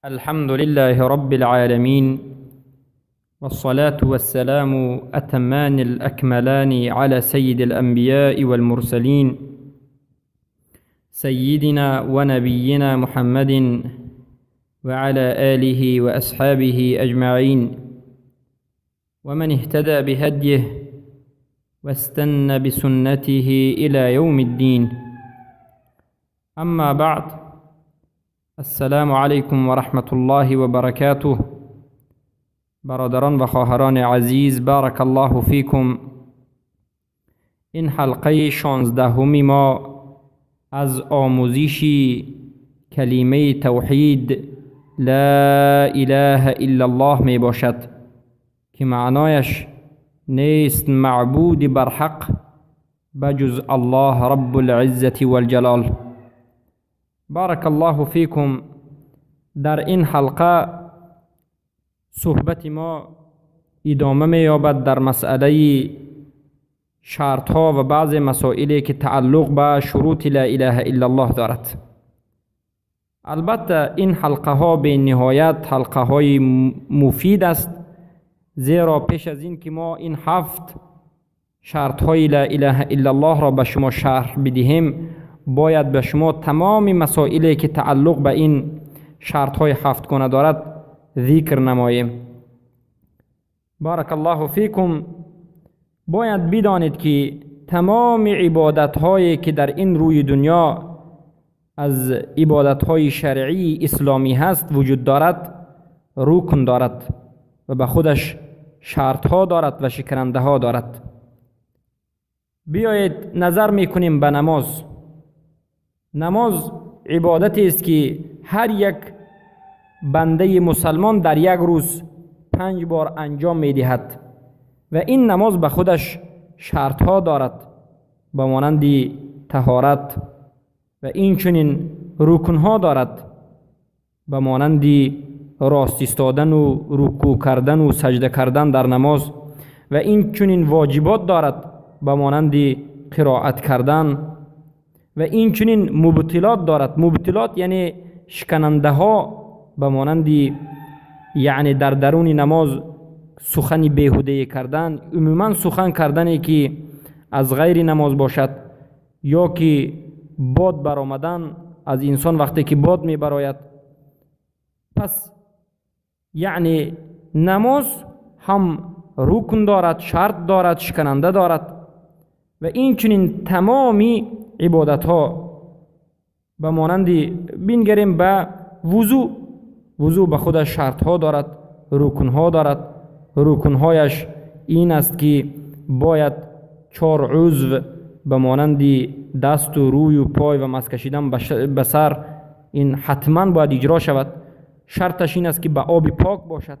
الحمد لله رب العالمين، والصلاة والسلام أتمان الأكملان على سيد الأنبياء والمرسلين، سيدنا ونبينا محمد وعلى آله وأصحابه أجمعين، ومن اهتدى بهديه واستنى بسنته إلى يوم الدين. أما بعد، السلام علیکم و رحمت الله و برکاته. برادران و خواهران عزیز، بارک الله فیکم. این حلقه 16 ما از آموزش کلمه توحید لا اله الا الله می باشد که معنایش نیست معبود برحق بجز الله رب العزة والجلال. بارک الله فیکم. در این حلقه صحبت ما ادامه می یابد در مسئله شرط ها و بعض مسائلی که تعلق به شروط لا اله الا الله دارد. البته این حلقه ها به نهایت حلقه های مفید است، زیرا پیش از این که ما این 7 شرط های لا اله الا الله را به شما شرح بدهیم، باید به شما تمام مسائلی که تعلق به این شرط های 7 گانه دارد ذکر نماییم. بارک الله فیکم. باید بدانید که تمام عبادت هایی که در این روی دنیا از عبادت های شرعی اسلامی هست وجود دارد، رکن دارد و به خودش شرط ها دارد و شکننده ها دارد. بیایید نظر میکنیم به نماز. نماز عبادتی است که هر یک بنده مسلمان در یک روز 5 بار انجام میدهد و این نماز به خودش شرط ها دارد، به مانند طهارت، و این چنین رکن ها دارد، به مانند راست ایستادن و رکوع کردن و سجده کردن در نماز، و این چنین واجبات دارد، به مانند قرائت کردن، و این چنین مبطلات دارد. مبطلات یعنی شکننده ها، به مانند یعنی در درون نماز سخن بیهوده کردن، عموما سخن کردنی که از غیر نماز باشد، یا که باد برآمدن از انسان وقتی که باد میبراید. پس یعنی نماز هم رکن دارد، شرط دارد، شکننده دارد، و این چنین تمامی عبادت ها، به مانند بینگریم به وضو. وضو به خودش شرط ها دارد، رکن ها دارد. رکن هایش این است که باید 4 عضو به مانند دست و روی و پای و مس کشیدن به سر، این حتما باید اجرا شود. شرطش این است که به آب پاک باشد،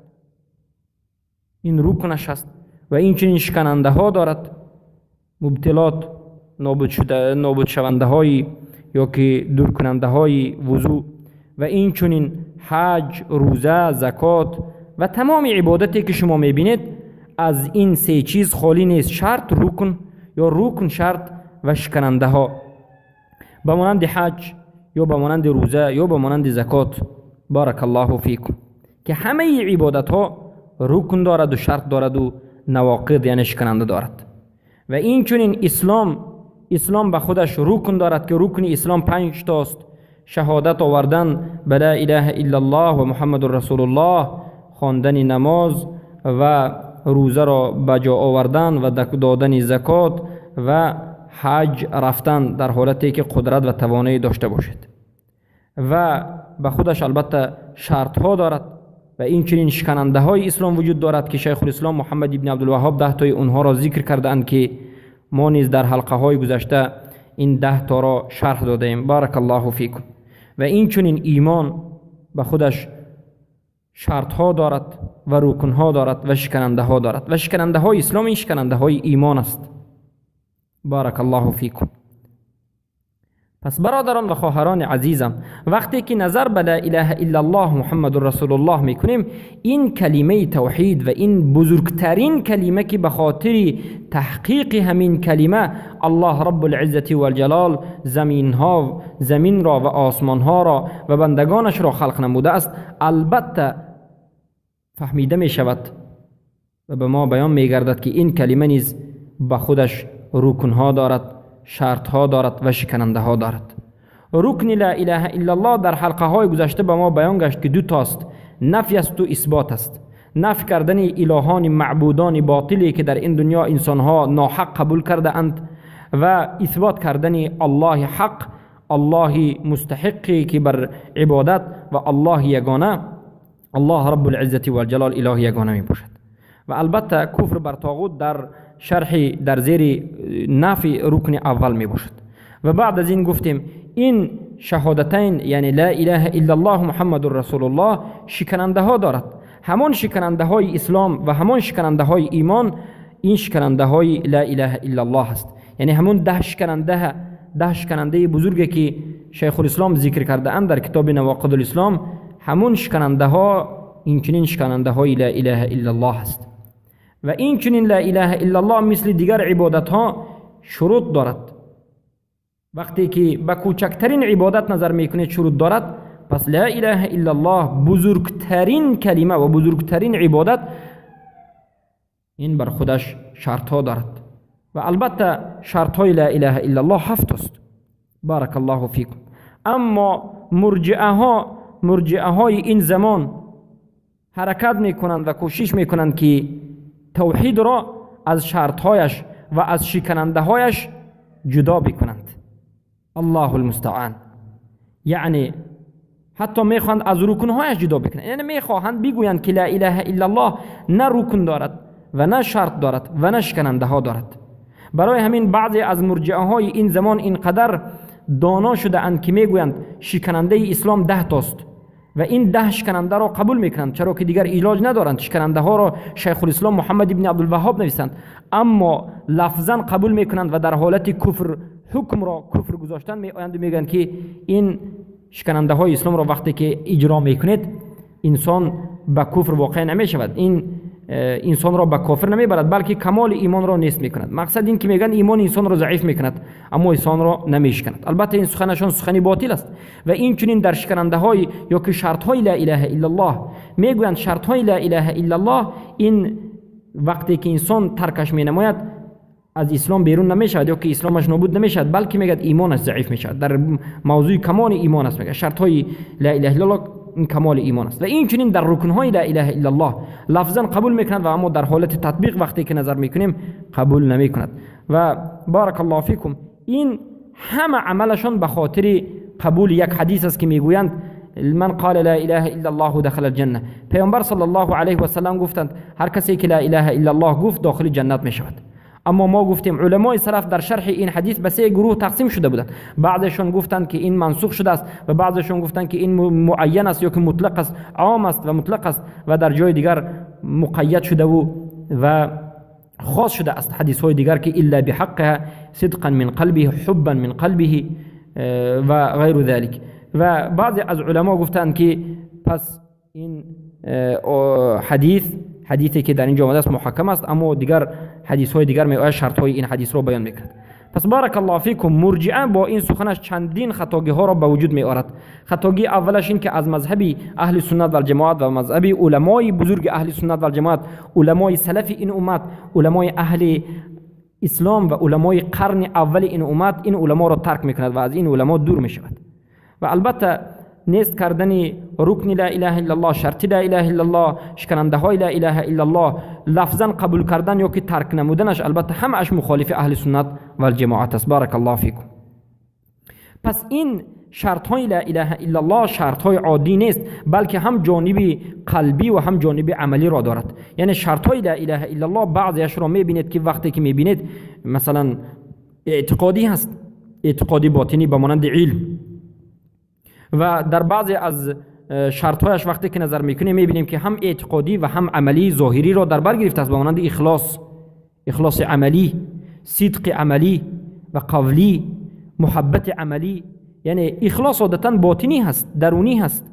این رکنش است. و این چنین شکننده ها دارد، مبتلات، نابود شونده های یا که دور کننده های وضو، و این چنین حج، روزه، زکات و تمام عبادتی که شما میبینید از این 3 چیز خالی نیست: شرط، رکن یا رکن، شرط و شکننده ها، به مانند حج یا به مانند روزه یا به مانند زکات. بارک الله فیکم. که همه عبادت ها رکن دارد و شرط دارد و نواقض یعنی شکننده دارد. و این چنین اسلام به خودش رکن دارد که رکن اسلام 5 تاست: شهادت آوردن به لا اله الا الله و محمد رسول الله، خواندن نماز و روزه را به جا آوردن و دادن زکات و حج رفتن در حالتی که قدرت و توانایی داشته باشد. و به خودش البته شرط ها دارد و این چنین شکننده های اسلام وجود دارد که شیخ الاسلام محمد ابن عبدالوهاب 10 تای اونها را ذکر کردند که ما نیز در حلقه های گذشته این 10 تا را شرح دادیم. بارک الله فیکم. و این چنین ایمان به خودش شرط ها دارد و رکن ها دارد و شکننده ها دارد، و شکننده های اسلام این شکننده های ایمان است. بارک الله فیکم. پس برادران و خواهران عزیزم، وقتی که نظر به لا اله الا الله محمد رسول الله میکنیم، این کلمه توحید و این بزرگترین کلمه که به خاطر تحقیق همین کلمه الله رب العزة والجلال زمین را و آسمان ها را و بندگانش را خلق نموده است، البته فهمیده می شود و به ما بیان می گردد که این کلمه نیز به خودش رکن ها دارد، شرط ها دارد و شکننده ها دارد. رکن لا اله الا الله در حلقه های گذشته به ما بیان گشت که دو تاست، نفی است و اثبات است. نفی کردن الهان معبودان باطلی که در این دنیا انسان ها ناحق قبول کرده اند و اثبات کردن الله حق، الله مستحقی که بر عبادت و الله یگانه، الله رب العزة والجلال اله یگانه می باشد. و البته کفر بر طاغوت در شرح در زیر نفی رکن اول می باشد. و بعد از این گفتیم این شهادتین، یعنی لا اله الا الله محمد رسول الله، شکننده ها دارد. همان شکننده های اسلام و همان شکننده های ایمان، این شکننده های لا اله الا الله است. یعنی همون ده شکننده بزرگی که شیخ الاسلام ذکر کرده اند در کتاب نواقض الاسلام، همون شکننده ها این چنین شکننده های لا اله الا الله است. و این چنین لا اله الا الله مثل دیگر عبادت ها شروط دارد. وقتی که به کوچکترین عبادت نظر میکنید شروط دارد، پس لا اله الا الله بزرگترین کلمه و بزرگترین عبادت، این بر خودش شرط ها دارد. و البته شرط های لا اله الا الله 7 است. بارک الله فیکم. اما مرجئه های این زمان حرکت میکنند و کوشش میکنند که توحید را از شرطهایش و از شکننده هایش جدا بکنند. الله المستعان. یعنی حتی میخواهند از رکنهایش جدا بکنند. یعنی میخواهند بگویند که لا اله الا الله نه رکن دارد و نه شرط دارد و نه شکننده ها دارد. برای همین بعضی از مرجئه های این زمان اینقدر دانا شده اند که میگویند شکننده اسلام 10 تاست و این 10 شکننده را قبول میکنند، چرا که دیگر علاج ندارند. شکننده ها را شیخ الاسلام محمد ابن عبدالوهاب نویسند، اما لفظا قبول میکنند و در حالت کفر حکم را کفر گذاشتن می آیند و میگویند که این شکننده های اسلام را وقتی که اجرا میکنید انسان به کفر واقع نمیشود، این انسان را به کافر نمیبرد، بلکه کمال ایمان را نیست میکند. مقصد این که میگن ایمان انسان را ضعیف میکند اما انسان را نمیشکند. البته این سخنشان سخنی باطل است. و این چنین در شکننده های یا که شرط های لا اله الا الله میگویند شرط های لا اله الا الله این وقتی که انسان ترکش مینماید از اسلام بیرون نمیشود یا که اسلامش نابود نمیشود، بلکه میگد ایمانش ضعیف میشود. در موضوع کمال ایمان است، میگه شرط های لا اله الا الله این کمال ایمان است. و این چنین در رکن های لا اله الا الله لفظا قبول میکنند و اما در حالت تطبیق وقتی که نظر میکنیم قبول نمیکند. و بارک الله فیکم، این همه عملشان به خاطر قبول یک حدیث است که میگویند من قال لا اله الا الله دخل الجنه. پیامبر صلی الله علیه و سلم گفتند هر کسی که لا اله الا الله گفت داخل جنت میشود. اما ما گفتیم علمای سلف در شرح این حدیث به 3 گروه تقسیم شده بودند. بعضشون گفتند که این منسوخ شده است و بعضشون گفتند که این معین است یا که مطلق است، عام است و مطلق است و در جای دیگر مقید شده و خاص شده است. حدیث های دیگر که الا بحقها صدقا من قلبه حبا من قلبه و غیر ذلك. و بعضی از علما گفتند که پس این حدیثی که در اینجا آمده است محکم است، اما دیگر حدیث های دیگر می آید شرط های این حدیث را بیان میکرد. پس بارک الله فیکم، مرجئه با این سخنش چندین خطاگی ها را به وجود می آورد. خطاگی اولش این که از مذهب اهل سنت و الجماعت و مذهب علمای بزرگ اهل سنت و الجماعت، علمای سلف این امت، علمای اهل اسلام و علمای قرن اول این امت، این علما را ترک میکند و از این علما دور می شود. و البته نیست کردن رکن لا اله الا الله، شرط لا اله الا الله، شکننده های لا اله الا الله، لفظا قبول کردن یا که ترک نمودنش، البته همش مخالف اهل سنت و الجماعت است. بارک الله فیکم. پس این شرط های لا اله الا الله شرط های عادی نیست، بلکه هم جانب قلبی و هم جانب عملی را دارد. یعنی شرط های لا اله الا الله بعضیش را میبینید که وقتی که میبینید مثلا اعتقادی هست، اعتقادی باطنی به مانند علم، و در بعضی از شرطهایش وقتی که نظر میکنیم میبینیم که هم اعتقادی و هم عملی ظاهری را در بر گرفته است، به مانند اخلاص، اخلاص عملی، صدق عملی و قولی муҳаббати амалӣ, яъне ихлос одатан ботинӣ ҳаст, дарунӣ ҳаст.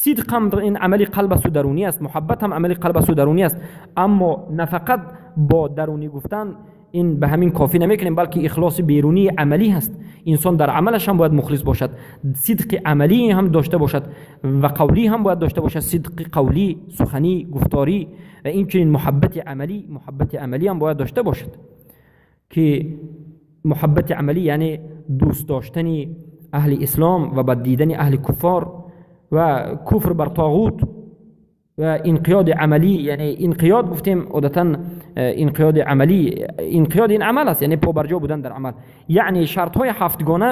Сидқ ҳам ин амали қалб асту дарунӣ аст, муҳаббат ҳам амали қалб асту дарунӣ аст. Аммо на фақат бо дарунӣ гуфтан ин ба ҳамин кофӣ намекунем, балки ихлоси берунии амалӣ ҳаст. Инсон дар амалаш ҳам бояд мухлис бошад, сидқи амалӣ ҳам дошта бошад ва қавлӣ ҳам бояд дошта бошад, сидқи қавлӣ, суханӣ, гуфторӣ ва инчунин муҳаббати амалӣ, муҳаббати амалӣ ҳам бояд дошта бошад, ки муҳаббати амалӣ яъне дӯст доштани аҳли ислом ва бад дидани аҳли куффор ва куфр бар тоғут ва инқиёди амалӣ. Яъне инқиёд гуфтем одатан инқиёди амалӣ, инқиёд ин амал аст, яъне побарҷо будан дар амал. Яъне шартҳои ҳафтгона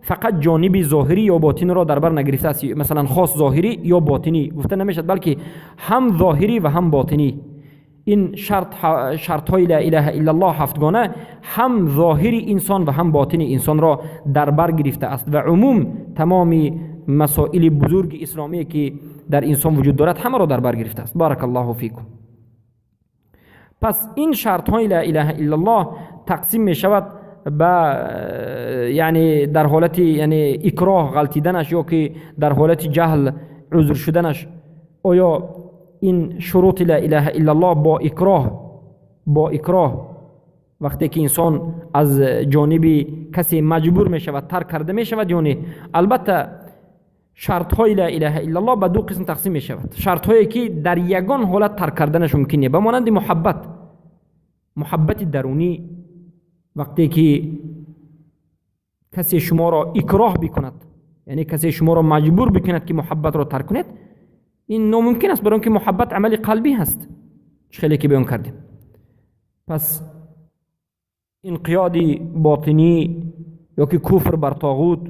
фақат ҷониби зоҳирӣ ё ботинро дар бар нагирифтааст, масалан хос зоҳирӣ ё ботинӣ гуфта намешавад, балки ҳам зоҳирӣ ва ҳам ботинӣ. Ин шарт, шартҳои ла илаҳа иллаллоҳ ҳафтгона ҳам зоҳири инсон ва ҳам ботини инсонро дар бар гирифтааст ва умум тамоми масоили бузурги исломие ки дар инсон вуҷуд дорад ҳамаро дар бар гирифтааст. Баракаллоҳу фикум. Пас ин шартҳои ла илаҳа иллаллоҳ тақсим мешавад ба, яъне дар ҳолати яъне икроҳ ғалтиданаш ё ки дар ҳолати ҷаҳл узр шуданаш. Оё ин шурути ла илаҳа иллаллоҳ бо икроҳ вақте ки инсон аз ҷониби касе маҷбур мешавад тарк карда мешавад ё не? Албатта шартҳои ла илаҳа иллаллоҳ ба ду қисм тақсим мешавад. Шартҳое ки дар ягон ҳолат тарк карданаш мумкин не, ба монанди муҳаббат, муҳаббати дарунӣ. Вақте ки касе шуморо икроҳ бикунад, яъне касе шуморо маҷбур бикунад ки муҳаббатро тарк кунед, ин номумкин аст, барои он ки муҳаббат амали қалбӣ ҳаст, чӣ хеле ки баён кардем. Пас инқиёди ботинӣ ё ки куфр бар тоғут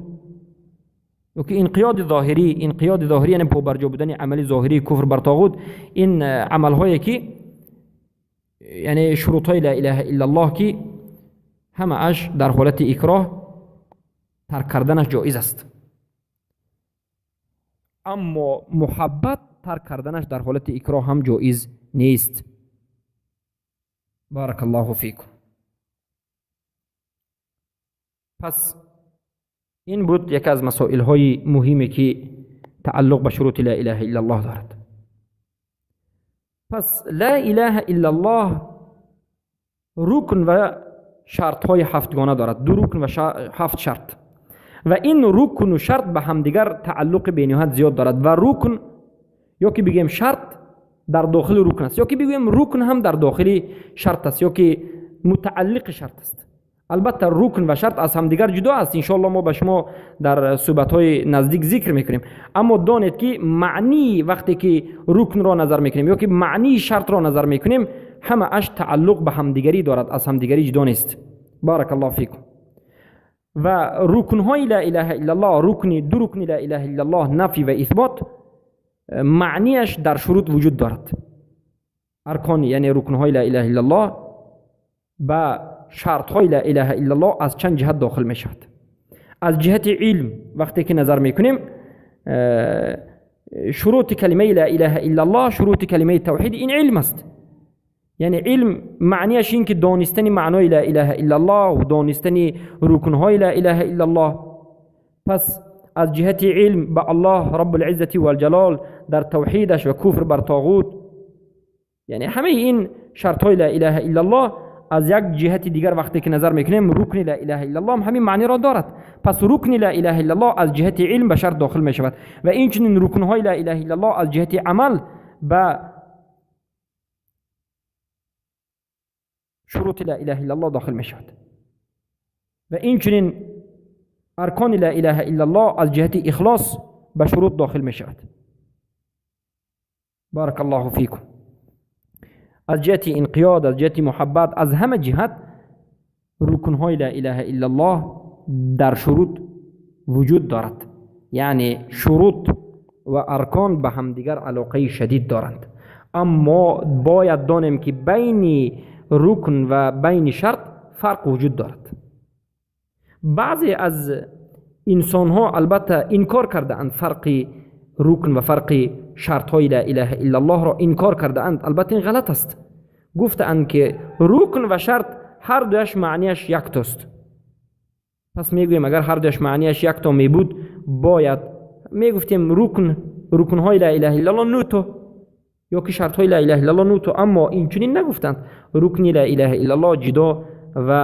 ё ки инқиёди зоҳирӣ, инқиёди зоҳирӣ яъне побарҷо будани амали зоҳирии куфр бар тоғут, ин амалҳое ки яъне шурутҳои ла илаҳа иллаллоҳ ки ҳамааш дар ҳолати икроҳ тарк карданаш ҷоиз аст, аммо муҳаббат тарк карданаш дар ҳолати икроҳ ҳам ҷоиз нест. Баракаллоҳу фикум. Пас ин буд яке аз масоилҳои муҳиме ки тааллуқ ба шурути ла илаҳа иллаллоҳ дорад. Пас ла илаҳа иллаллоҳ рукн ва шартҳои ҳафтгона дорад, ду рукн ва ҳафт шарт, ва ин рукну шарт ба ҳамдигар тааллуқи бениҳоят зиёд дорад. Ва рукн ё ки бигӯем шарт дар дохили рукн аст, ё ки бигӯем рукн ҳам дар дохили шарт аст, ё ки мутааллиқи шарт аст. Албатта рукн ва шарт аз ҳамдигар ҷудо аст, иншоалло мо ба шумо дар суҳбатҳои наздик зикр мекунем. Аммо донед ки маънии вақте ки рукнро назар мекунем ё ки маънии шартро назар мекунем, ҳамааш тааллуқ ба ҳамдигарӣ дорад, аз ҳамдигарӣ ҷудо нест. Баракаллоҳу фикум. Ва рукнҳои ла илаҳа иллаллоҳ, рукни ду рукни ла илаҳа иллаллоҳ, нафй ва исбот, маънияш дар шурут вуҷуд дорад. Аркони яъне рукнҳои ла илаҳа иллаллоҳ ба шартҳои ла илаҳа иллаллоҳ аз чанд ҷиҳат дохил мешавад. Аз ҷиҳати илм вақте ки назар мекунем, шурути калимаи ла илаҳа иллаллоҳ, шурути калимаи тавҳид ин илм аст. Яъне илм маънияш ин ки донистани маънои ла илаҳа иллаллоҳ, донистани рукнҳои ла илаҳа иллаллоҳ. Пас аз ҷиҳати илм ба Аллоҳ Раббулиззати валҷалол дар тавҳидаш ва куфр бар тоғут, яъне ҳамаи ин шартҳои ла илаҳа иллаллоҳ аз як ҷиҳати дигар вақте ки назар мекунем, рукни ла илаҳа иллаллоҳ ҳам ҳамин маъниро дорад. Пас рукни ла илаҳа иллаллоҳ аз ҷиҳати илм ба шарт дохил мешавад ва инчунин рукнҳои ла илаҳа иллаллоҳ аз ҷиҳати амал ба шурути ла илаҳа иллаллоҳ дохил мешавад ва инчунин аркони ла илаҳа иллаллоҳ аз ҷиҳати ихлос ба шурут дохил мешавад. Баракаллоҳу фикум. Аз ҷиҳати инқиёд, аз ҷиҳати муҳаббат, аз ҳама ҷиҳат рукнҳои ла илаҳа иллаллоҳ дар шурут вуҷуд дорад. Яъне шурут ва аркон ба ҳамдигар алоқаи шадид доранд. Аммо бояд донем ки байни рукн ва байни шарт фарқ вуҷуд дорад. Баъзе аз инсонҳо албатта инкор кардаанд фарқи рукн ва фарқи шартҳои ла илаҳа иллаллоҳро инкор кардаанд. Албатта ин ғалат аст. Гуфтаанд ки рукн ва шарт ҳар дуяш маънияш яктост. Пас мегӯем, агар ҳар дуяш маънияш якто мебуд, бояд мегуфтем рукн, рукнҳои ла илаҳа иллаллоҳ нӯ то, ё ки шартҳои ла илаҳа иллаллоҳ нӯ то. Аммо инчунин нагуфтанд. Рукни ла илаҳа иллаллоҳ ҷудо ва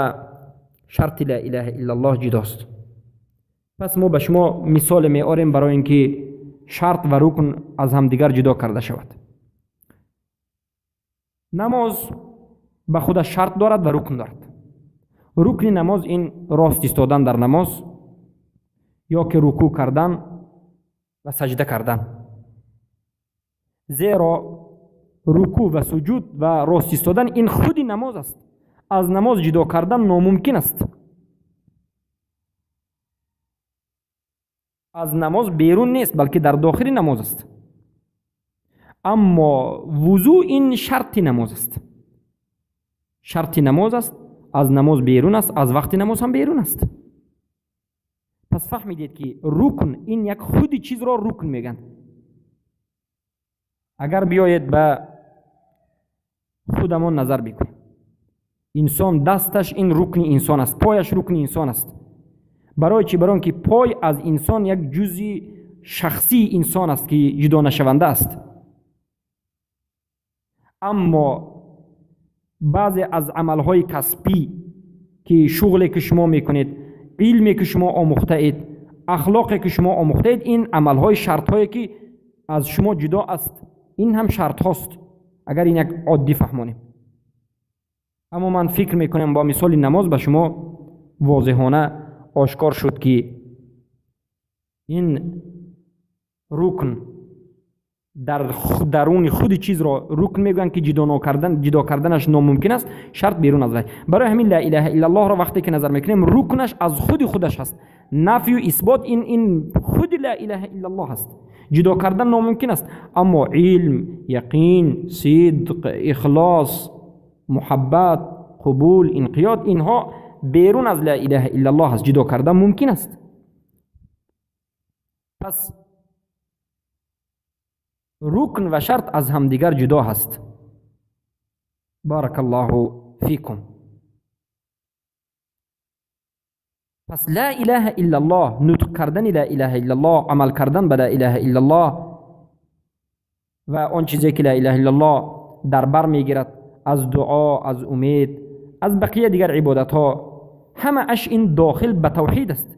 шарти ла илаҳа иллаллоҳ ҷудост. Пас мо ба шумо мисоле меорем барои ин ки шарт ва рукн аз ҳамдигар ҷудо карда шавад. Намоз ба худаш шарт дорад ва рукн дорад. Рукни намоз ин рост истодан дар намоз ё ки рукӯъ кардан ва саҷда кардан, зеро рукӯъ ва суҷуд ва рост истодан ин худи намоз аст. Аз намоз ҷудо кардан номумкин аст. Аз намоз берун нест, балки дар дохили намоз аст. Аммо вузӯ ин шарти намоз аст. Шарти намоз аст, аз намоз берун аст, аз вақти намоз ҳам берун аст. Пас фаҳмидед, ки рукн ин як худи чизро рукн мегӯянд. Агар биёед ба худамон назар бикунем, инсон дасташ ин рукни инсон аст, пояш рукни инсон аст. Барои чӣ? Барои он ки пой аз инсон як ҷузъи шахсии инсон аст, ки ҷудо нашаванда аст. Аммо баъзе аз амалҳои касбӣ, ки шуғле ки шумо мекунед, илме ки шумо омӯхтаед, ахлоқе ки шумо омӯхтаед, ин амалҳои шартҳое ки аз шумо ҷудо аст, ин ҳам шартҳост, агар ин як оддӣ фаҳмонем. Аммо ман фикр мекунам, бо мисоли намоз ба шумо возеҳона ошкор шуд, ки ин рукн дар даруни худи чизро рукн мегӯянд, ки ҷудо карданаш номумкин аст, шарт берун аз вай. Барои ҳамин ла илаҳа иллаллоҳро вақте ки назар мекунем, рукнаш аз худи худаш ҳаст. Нафию исбот ин худи ла илаҳа иллаллоҳ аст, ҷудо кардан номумкин аст. Аммо илм, яқин, сидқ, ихлос, муҳаббат, қубул, инқиёд, инҳо берун аз ла илаҳа иллаллоҳ аст, ҷудо кардан мумкин аст. Пас рукн ва шарт аз ҳамдигар ҷудо ҳаст. Баракаллоҳу фикум. Пас ла илаҳа иллаллоҳ, нутқ кардани ла илаҳа иллаллоҳ, амал кардан ба ла илаҳа иллаллоҳ ва он чизе ки ла илаҳа иллаллоҳ дар бар мегирад аз дуо, аз умед, аз бақия дигар ибодатҳо, ҳамааш ин дохил ба тавҳид аст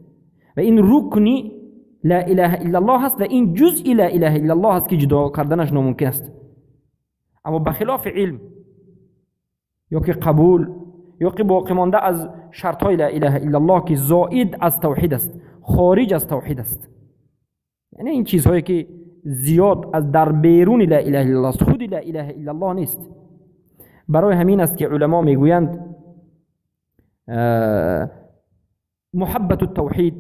ва ин рукни ла илаҳа иллаллоҳ аст ва ин ҷузъи ла илаҳа иллаллоҳ аст, ки ҷудо карданаш номумкин аст. Аммо ба хилофи илм ё ки қабул ё ки боқӣ монда аз шартҳои ла илаҳа иллаллоҳ, ки зоид аз тавҳид аст, хориҷ аз тавҳид аст, яъне ин чизҳое ки зиёд аз дар беруни ла илаҳа иллаллоҳ аст, худи ла илаҳа иллаллоҳ нест. Барои ҳамин аст, ки уламо мегӯянд муҳаббату тавҳид,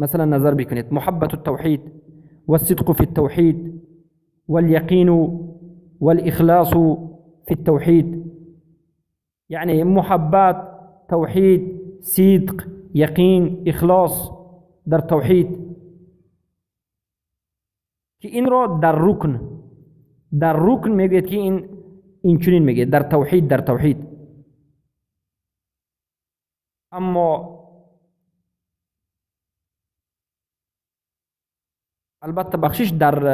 مثلا نظر بکنید، محبت التوحید والصدق في التوحید واليقين والإخلاص في التوحید. یعنی محبت، توحید، صدق، یقین، اخلاص در توحید، که این را در رکن میگوید که این چنین میگه در توحید، در توحید. اما البته بخشش در،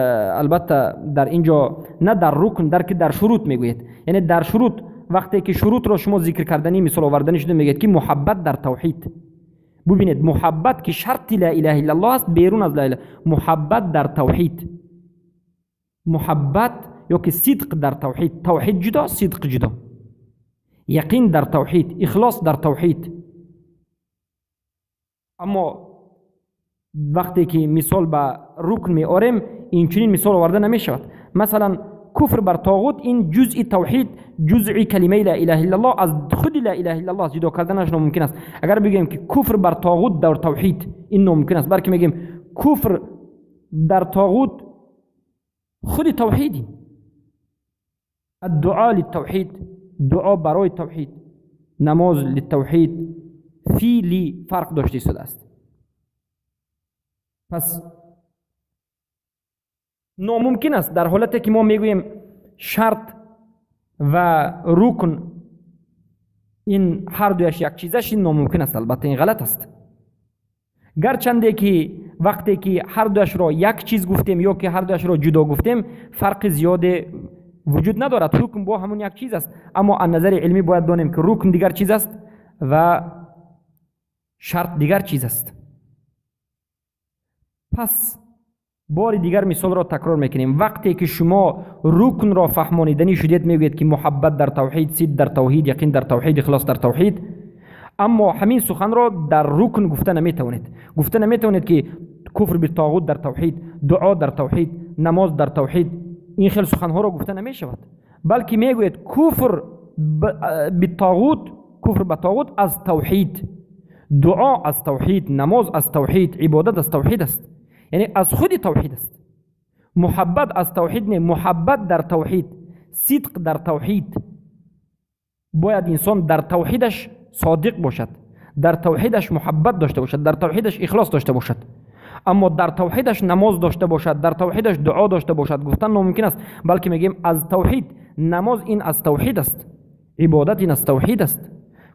البته در اینجا نه در رکن، در که در شروط میگوید. یعنی در شروط وقتی که شروط را شما ذکر کردنی، مثال آوردنی شده، میگید که محبت در توحید. ببینید، محبت که شرط لا اله الا الله است، بیرون از لا اله، محبت در توحید، محبت یا که صدق در توحید. توحید جدا، صدق جدا، یقین در توحید، اخلاص در توحید. اما وقتی که مثال به رکن می آریم، این چنین مثال آورده نمی شود. مثلا کفر بر طاغوت این جزء توحید، جزء کلمه لا اله الا الله، از خود لا اله الا الله جدا کردنش ناممکن است. اگر بگیم که کفر بر طاغوت در توحید، این ناممکن است، بلکه میگیم کفر در طاغوت خود توحیدی. الدعاء للتوحید، دعا برای توحید، نماز للتوحید، فیلی فرق داشته شده است. پس ناممکن است در حالتی که ما میگوییم شرط و رکن این هر دویش یک چیزش، این ناممکن است. البته این غلط است. Гарчанде ки вақте ки ҳар дуяшро як чиз гуфтем ё ки ҳар дуяшро ҷудо гуфтем, фарқи зиёде вуҷуд надорад, ҳукм бо ҳамон як чиз аст, аммо аз назари илмӣ бояд донем, ки рукн дигар чиз аст ва шарт дигар чиз аст. Пас бори дигар мисолро такрор мекунем. Вақте ки шумо рукнро фаҳмониданӣ шудед, мегӯед, ки муҳаббат дар тавҳид, сидқ дар тавҳид, яқин дар тавҳид, ихлос дар тавҳид, аммо ҳамин суханро дар рукн гуфта наметавонед. Гуфта наметавонед, ки куфр битоғут дар тавҳид, дуо дар тавҳид, намоз дар тавҳид. Ин хел суханҳоро гуфта намешавад, балки мегӯед куфр битоғут, куфр ба тоғут аз тавҳид, дуо аз тавҳид, намоз аз тавҳид, ибодат аз тавҳид аст, яъне аз худи тавҳид аст. Муҳаббат аз тавҳид не, муҳаббат дар тавҳид, сидқ дар тавҳид. Бояд инсон дар тавҳидаш содиқ бошад, дар тавҳидаш муҳаббат дошта бошад, дар тавҳидаш ихлос дошта бошад, аммо дар тавҳидаш намоз дошта бошад, дар тавҳидаш дуо дошта бошад, гуфтан номумкин аст, балки мегӯем аз тавҳид. Намоз ин аз тавҳид аст, ибодат ин аз тавҳид аст,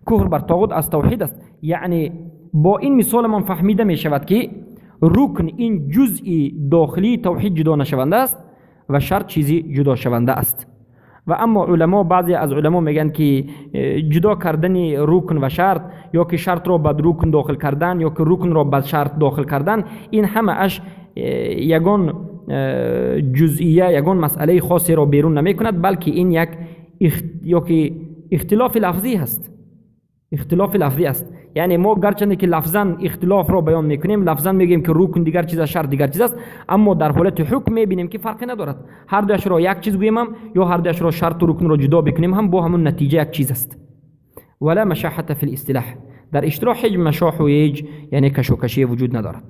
куфр бар тоғут аз тавҳид аст. Яъне бо ин мисоламон фаҳмида мешавад, ки рукн ин ҷузъи дохилии тавҳид ҷудо нашаванда аст ва шарт чизи ҷудошаванда аст. Ва аммо уламо, баъзе аз уламо мегӯянд, ки ҷудо кардани рукн ва шарт ё ки шартро ба рукн дохил кардан ё ки рукнро ба шарт дохил кардан, ин ҳамааш ягон ҷузъия, ягон масъалаи хосеро берун намекунад, балки ин як ё ки ихтилофи лафзӣ ҳаст, ихтилофи лафзӣ аст. Яъне мо гарчанде ки лафзан ихтилофро баён мекунем, лафзан мегӯем, ки рукн дигар чиз аст, шарт дигар чиз аст, аммо дар ҳолати ҳукм мебинем, ки фарқе надорад. Ҳар дуяшро як чиз гӯем ҳам ё ҳар дуяшро шарту рукнро ҷудо бикунем ҳам, бо ҳамун натиҷа як чиз аст. ولا مشاحة في الاصطلاح. Дар истилоҳ ҳеҷ машоҳу, ҳеҷ яъне кашокашие вуҷуд надорад.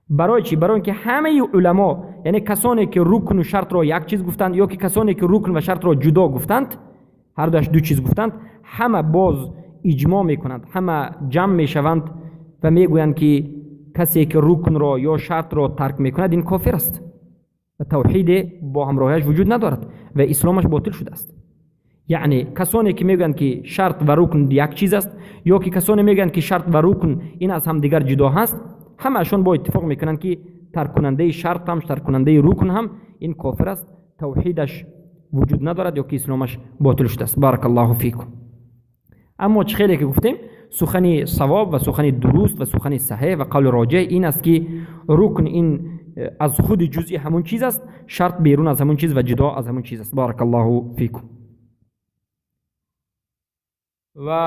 Барои чӣ? Барои ин ки ҳамаи уламо, яъне касоне ки рукну шартро як чиз гуфтанд ё ки касоне ки рукн ва шартро ҷудо гуфтанд, ҳар дуяш ду чиз гуфтанд, ҳама боз иҷмоъ мекунанд, ҳама ҷамъ мешаванд ва мегӯянд, ки касе ки рукнро ё шартро тарк мекунад, ин кофир аст ва тавҳиде бо ҳамроҳиаш вуҷуд надорад ва исломаш ботил шудааст. Яъне касоне ки мегӯянд, ки шарт ва рукн як чиз аст, ё ки касоне мегӯянд, ки шарт ва рукн ин аз ҳамдигар ҷудо ҳаст, ҳамаашон бо иттифоқ мекунанд, ки тарккунандаи шарт ҳам, тарккунандаи рукн ҳам ин кофир аст, тавҳидаш вуҷуд надорад ё ки исломаш ботил шудааст. بارك الله فيكم. Аммо чӣ хеле ки гуфтем, сухани савоб ва сухани дуруст ва сухани саҳеҳ ва қавли роҷеҳ ин аст, ки рукн ин аз худи ҷузъи ҳамун чиз аст, шарт берун аз ҳамун чиз ва ҷудо аз ҳамун чиз аст. بارك الله فيكم. Ва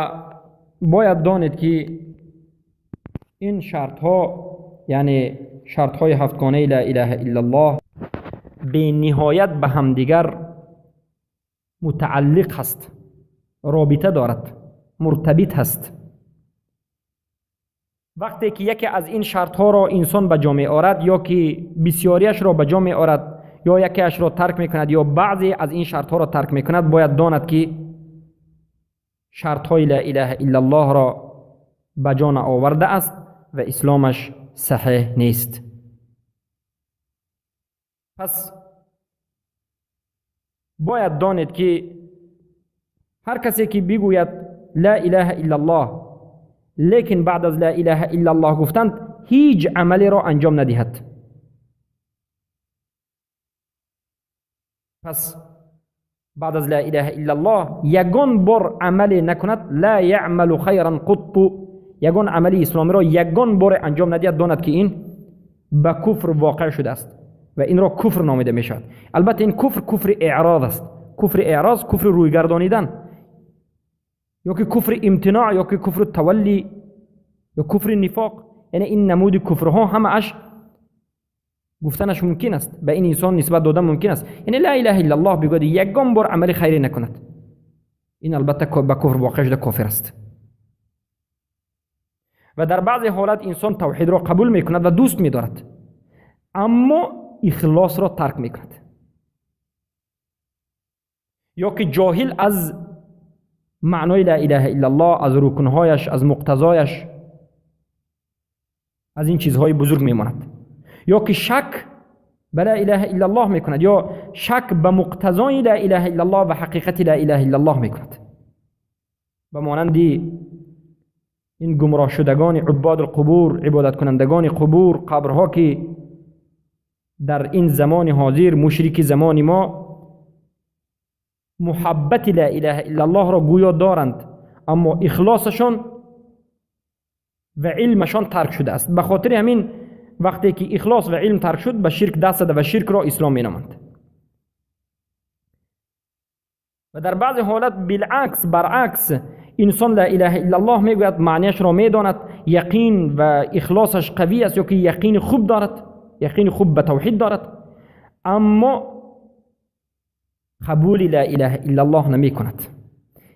бояд донед, ки ин шартҳо, яъне шартҳои ҳафтгонаи لا إله إلا الله, бениҳоят ба ҳамдигар мутааллиқ ҳаст, робита дорад, муртабит ҳаст. Вақте ки яке аз ин шартҳоро инсон ба ҷо меорад ё ки бисёриашро ба ҷо меорад ё якеашро тарк мекунад ё баъзе аз ин шартҳоро тарк мекунад, бояд донад, ки шартҳои لا إله إلا الله ро ба ҷо наовардааст ва исломаш саҳеҳ нест. Пас бояд донед, ки ҳар касе ки бигӯяд لا إله إلا الله, лекин баъд аз لا إله إلا الله гуфтанд ҳеҷ амалеро анҷом надиҳад, пас баъд аз لا إله إلا الله ягон бор амале накунад, لا يعمل خيرا قط, ягон амали исломиро ягон боре анҷом надиҳад, донад, ки ин ба куфр воқеъ шудааст ва инро куфр номида мешавад. Албатта, ин куфр куфри эъроз аст, куфри эъроз, куфри рӯйгардонидан ё ки куфри имтиноъ ё ки куфри таваллӣ ё куфри нифоқ. Яъне ин намуди куфрҳо ҳамааш гуфтанаш мумкин аст, ба ин инсон нисбат додан мумкин аст. Яъне لا إله إلا الله бигӯяд, ягон бор амали хайре накунад, ин албатта ба куфр воқеъ шуда, кофир аст. Ва дар баъзе ҳолат инсон тавҳидро қабул мекунад ва дӯст медорад, аммо ихлосро тарк мекунад ё ки ҷоҳил аз маънои لا إله إلا الله, аз рукнҳояш, аз муқтазояш, аз ин чизҳои бузург мемонад, ё ки шак ба لا إله إلا الله мекунад ё шак ба муқтазои لا إله إلا الله ва ҳақиқати لا إله إلا الله мекунад, ба монанди این گمراه شدگان عباد القبور، عبادت کنندگان قبور، قبرها که در این زمان حاضر مشرک زمان ما محبت لا اله الا الله را گویا دارند، اما اخلاصشان و علمشان ترک شده است. به خاطر همین وقتی که اخلاص و علم ترک شد به شرک دست زده و شرک را اسلام مینامند. و در بعض حالت بالعکس، برعکس، انسان لا اله الا الله میگوید، معنیش را میداند، یقین و اخلاصش قوی است یا که یقین خوب دارد، یقین خوب به توحید دارد، اما قبول لا اله الا الله نمی کند،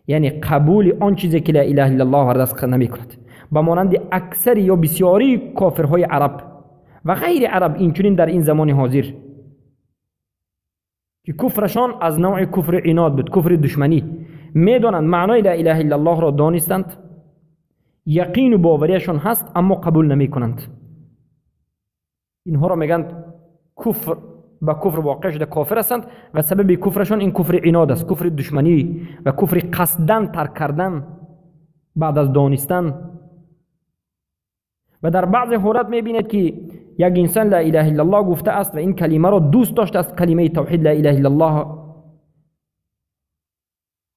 یعنی قبول آن چیزی که لا اله الا الله آورده است نمی کند. به مانند اکثر یا بسیاری کافرهای عرب و غیر عرب اینچنین در این زمان حاضر که کفرشان از نوع کفر عناد بود، کفر دشمنی، میدانند معنای لا اله الا الله را دانستند، یقین و باوریشان هست، اما قبول نمی کنند. اینها را میگن کفر، با کفر واقع شده، کافر هستند و سبب کفرشان این کفر عناد است، کفر دشمنی و کفر قصدن ترک کردن بعد از دانستن. و در بعض حالت میبینید که یک انسان لا اله الا الله گفته است و این کلمه را دوست داشته است، کلمه توحید لا اله الا الله،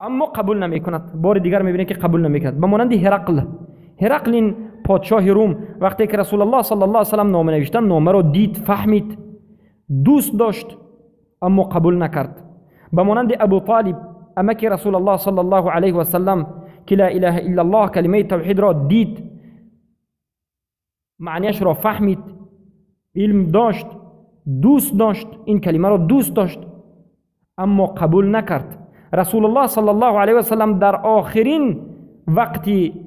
اما قبول نمی کند. بار دیگر میبینید که قبول نمی کند. به مانند هرقل، هرقل این پادشاه روم وقتی که رسول الله صلی الله علیه و سلم نامه نوشتن، نامه را دید، فهمید، دوست داشت، اما قبول نکرد. به مانند ابو طالب امک رسول الله صلی الله علیه و سلم که لا اله الا الله کلمه توحید را دید، معنیش را فهمید، علم داشت، دوست داشت، این کلمه را دوست داشت، اما قبول نکرد. رسول الله صلی الله علیه و سلم در آخرین وقتی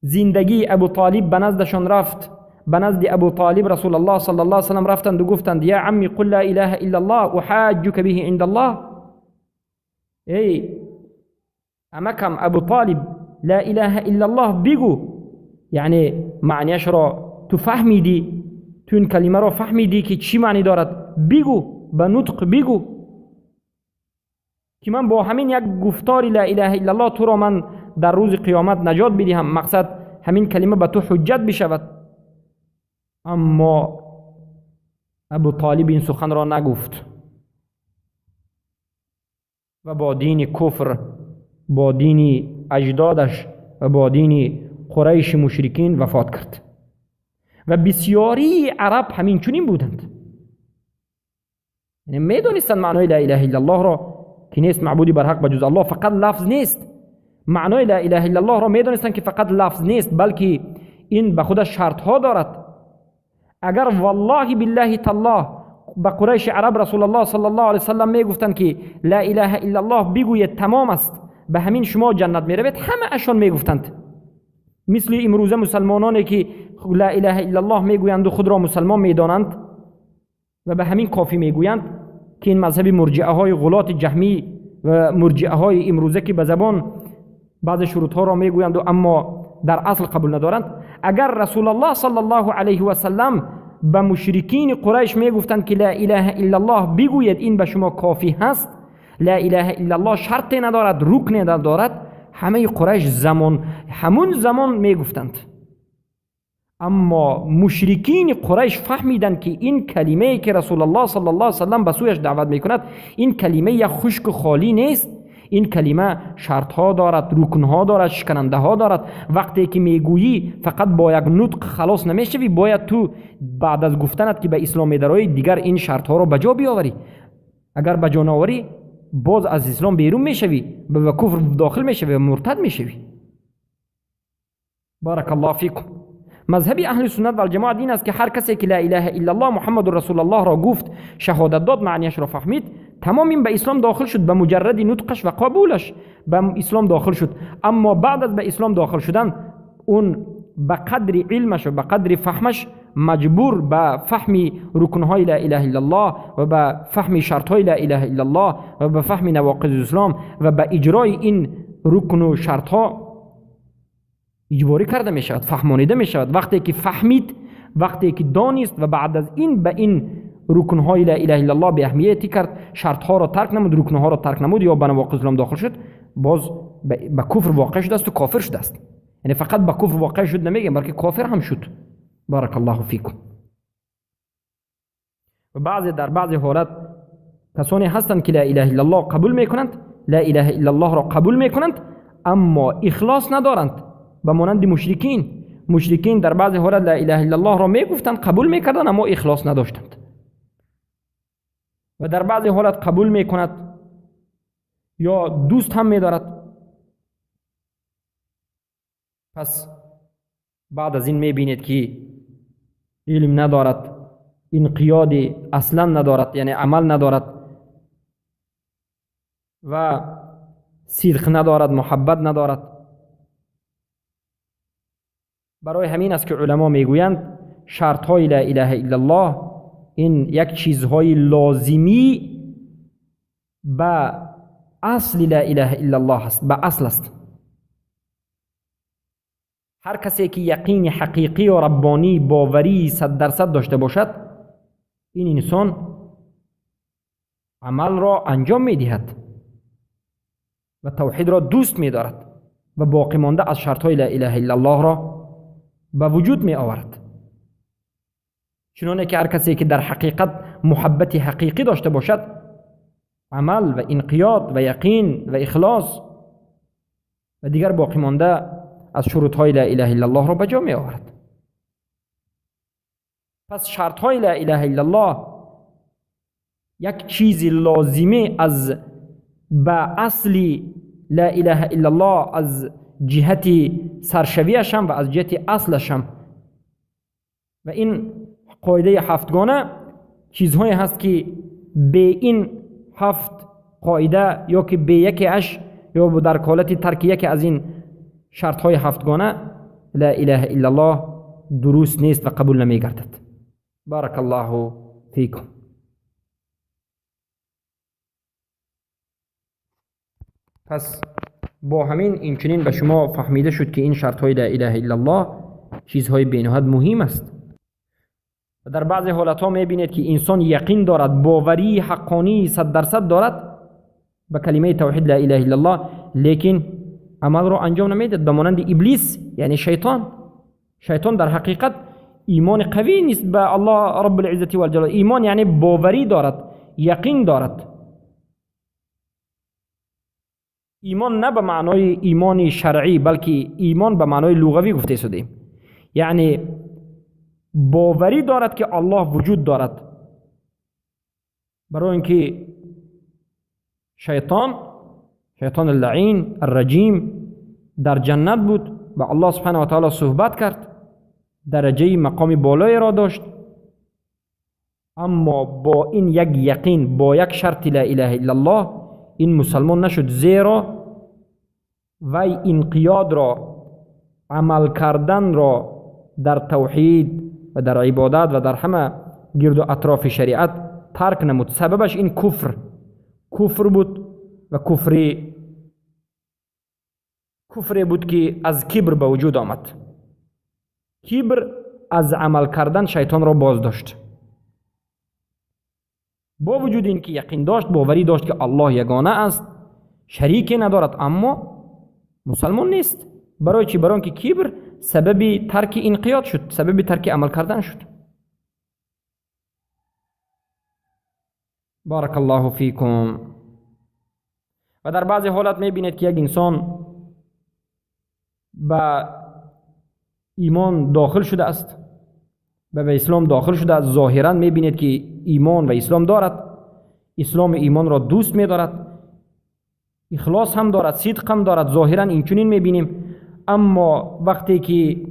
زندگی ابو طالب به نزدشان رفت، به نزد ابو طالب رسول الله صلی الله علیه و سلم رفتند و گفتند یا عمی قل لا اله الا الله احاجک به عند الله. ای امکم ابو طالب لا اله الا الله بگو، یعنی معنیش را تو فهمیدی، تو این کلمه را فهمیدی که چی معنی دارد، بگو، به نطق بگو که من با همین یک گفتار لا اله الا الله تو را من در روز قیامت نجات بدهم، مقصد همین کلمه به تو حجت بشود. اما ابو طالب این سخن را نگفت و با دین کفر، با دین اجدادش و با دین قریش مشرکین وفات کرد. و بسیاری عرب همین چنین بودند، یعنی میدانستند معنای لا اله الا الله را که نیست معبودی بر حق بجز الله، فقط لفظ نیست. معنای لا اله الا الله را میدانستند که فقط لفظ نیست، بلکه این به خودش شرط ها دارد. اگر والله بالله تالله به قریش عرب رسول الله صلی الله علیه وسلم میگفتند که لا اله الا الله بگوید تمام است، به همین شما جنت میروید، همه اشان میگفتند. مثل امروزه مسلمانانی که لا اله الا الله میگویند و خود را مسلمان میدانند و به همین کافی میگویند، که این مذهب مرجئه های غلات جهمی و مرجئه های امروزه که به زبان بعض شروط ها را میگویند و اما در اصل قبول ندارند. اگر رسول الله صلی الله علیه و سلم به مشرکین قریش میگفتند که لا اله الا الله بگوید این به شما کافی هست، لا اله الا الله شرط ندارد، رکن ندارد، همه قریش زمان همون زمان میگفتند. اما مشرکین قریش فهمیدند که این کلمه که رسول الله صلی الله علیه و سلم به سویش دعوت میکند، این کلمه یک خشک خالی نیست، این کلمه شرط ها دارد، رکن ها دارد، شکننده ها دارد. وقتی که میگویی فقط با یک نطق خلاص نمیشوی، باید تو بعد از گفتنت که به اسلام میدرایی دیگر این شرط ها را به جا بیاوری. اگر به جا نآوری باز از اسلام بیرون میشوی، به کفر داخل میشوی و مرتد میشوی. بارک الله فیکم. مذهب اهل سنت و الجماعت این است که هر کسی که لا اله الا الله محمد رسول الله را گفت، شهادت داد، معنیش را فهمید، تمام این به اسلام داخل شد، به مجرد نطقش و قبولش به اسلام داخل شد. اما بعد از به اسلام داخل شدن، اون به قدر علمش و به قدر فهمش مجبور به فهم رکنهای لا اله الا الله و به فهم شرطهای لا اله الا الله و به فهم نواقض اسلام و به اجرای این رکن و شرطها اجباری کرده می شود، فهمانیده می شود. وقتی که فهمید، وقتی که دانست و بعد از این به این رکنهای لا اله الا الله به اهمیتی کرد، شرطها را ترک نمود، رکنها را ترک نمود یا به نواقض اسلام داخل شد، باز به کفر واقع شده است و کافر شده است. یعنی فقط به کفر واقع شد نمیگم، بلکه کافر هم شد. بارک الله فیکم. و بعضی در بعضی حالت کسانی هستند که لا اله الا الله قبول میکنند، لا اله الا الله را قبول میکنند، اما اخلاص ندارند، به مانند مشرکین. مشرکین در بعضی حالت لا اله الا الله را میگفتند، قبول میکردند، اما اخلاص نداشتند. و در بعضی حالت قبول میکند یا دوست هم میدارد. پس بعد از این میبینید که علم ندارد، انقیاد اصلا ندارد، یعنی عمل ندارد و صدق ندارد، محبت ندارد. برای همین است که علما میگویند شرط های لا اله الا الله این یک چیزهای لازمی به اصل لا اله الا الله است، به اصل است. هر کسی که یقین حقیقی و ربانی باوری 100% داشته باشد، این انسان عمل را انجام میدهد و توحید را دوست میدارد و باقی مانده از شرطهای لا اله الا الله را به وجود می آورد. چنانه که هر کسی که در حقیقت محبت حقیقی داشته باشد، عمل و انقیاد و یقین و اخلاص و دیگر باقی مانده از شروطهای لا اله الا الله را به جا می آورد. پس شرطهای لا اله الا الله یک چیز لازمه از به اصل لا اله الا الله، از جهت سرشویش هم و از جهت اصلش هم. و این قاعده هفتگانه چیزهایی هست که به این هفت قاعده یا که به یکی اش یا در حالت ترک یکی از این شرط های هفتگانه لا اله الا الله درست نیست و قبول نمی گردد. بارک الله فیکم. پس با همین اینچنین به شما فهمیده شد که این شرط های لا اله الا الله چیزهای بینهایت مهم است. و در بعضی حالت ها میبینید که انسان یقین دارد، باوری حقانی 100% دارد به کلمه توحید لا اله الا الله، لیکن عمل را انجام نمیدهد، به مانند ابلیس، یعنی شیطان. شیطان در حقیقت ایمان قوی نیست به الله رب العزة والجلال. ایمان یعنی باوری دارد، یقین دارد. ایمان نه به معنای ایمان شرعی، بلکه ایمان به معنای لغوی گفته شده، یعنی باوری دارد که الله وجود دارد. برای اینکه شیطان اللعین الرجیم در جنت بود و الله سبحانه و تعالی صحبت کرد، درجه مقام بالایی را داشت، اما با این یک یقین، با یک شرط لا اله الا الله، این مسلمان نشد، زیرا وی انقیاد را، عمل کردن را در توحید و در عبادت و در همه گرد و اطراف شریعت ترک نمود. سببش این کفر بود و کفری بود که از کبر به وجود آمد. کبر از عمل کردن شیطان را باز داشت. با وجود اینکه یقین داشت، باوری داشت که الله یگانه است، شریکی ندارد، اما مسلمان نیست. برای چی؟ برای اینکه کبر سبب ترک انقیاد شد، سبب ترک عمل کردن شد. بارک الله فیکم. و در بعضی حالت میبینید که یک انسان به ایمان داخل شده است، به اسلام داخل شده است، ظاهرا میبینید که ایمان و اسلام دارد، اسلام ایمان را دوست میدارد، اخلاص هم دارد، صدق هم دارد، ظاهرا اینچنین میبینیم، اما وقتی که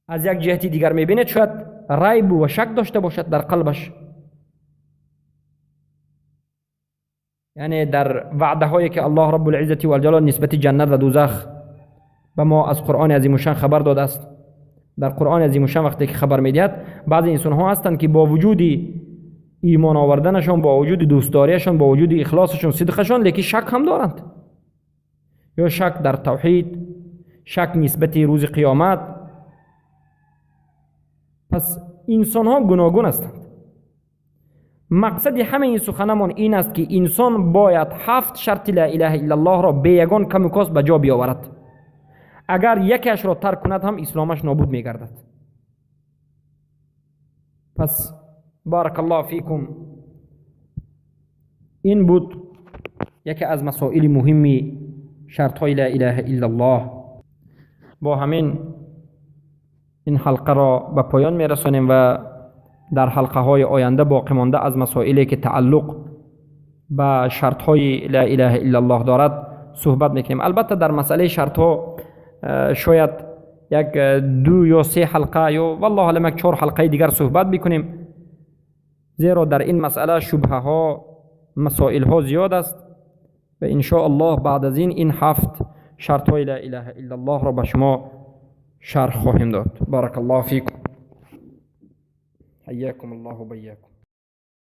از یک جهتی دیگر میبینید شاید ریب و شک داشته باشد در قلبش، یعنی در وعده هایی که الله رب العزة والجلال نسبت جنت و دوزخ به ما از قرآن عظیم الشان خبر داده است. در قرآن عظیم الشان وقتی که خبر میدهد، بعضی انسان ها هستند که با وجود ایمان آوردنشان، با وجود دوستداریشان، با وجود اخلاصشان، صدقشان، لیکن شک هم دارند، یا شک در توحید، شک نسبت روز قیامت. پس انسان ها گوناگون هستند. مقصد همه این سخنمان این است که انسان باید 7 شرط لا اله الا الله را به یگان کم و کاست به جا بیاورد. Агар якеашро тарк кунад ҳам, исломаш нобуд мегардад. Пас بارك الله فيكم, ин буд яке аз масоили муҳими шартҳои لا إله إلا الله. Бо ҳамин ин ҳалқаро ба поён мерасонем ва дар ҳалқаҳои оянда боқӣ монда аз масоиле ки тааллуқ ба шартҳои لا إله إلا الله дорад, суҳбат мекунем. Албатта, дар масъалаи шартҳо шояд як ду ё се ҳалқа ё, والله أعلم, як чор ҳалқаи дигар суҳбат бикунем, зеро дар ин масъала шубҳаҳо, масоилҳо зиёд аст. Ва إن شاء الله баъд аз ин ҳафт шартҳои لا إله إلا الله ро ба шумо шарҳ хоҳем дод. بارك الله فيكم, حياكم الله, بياكم.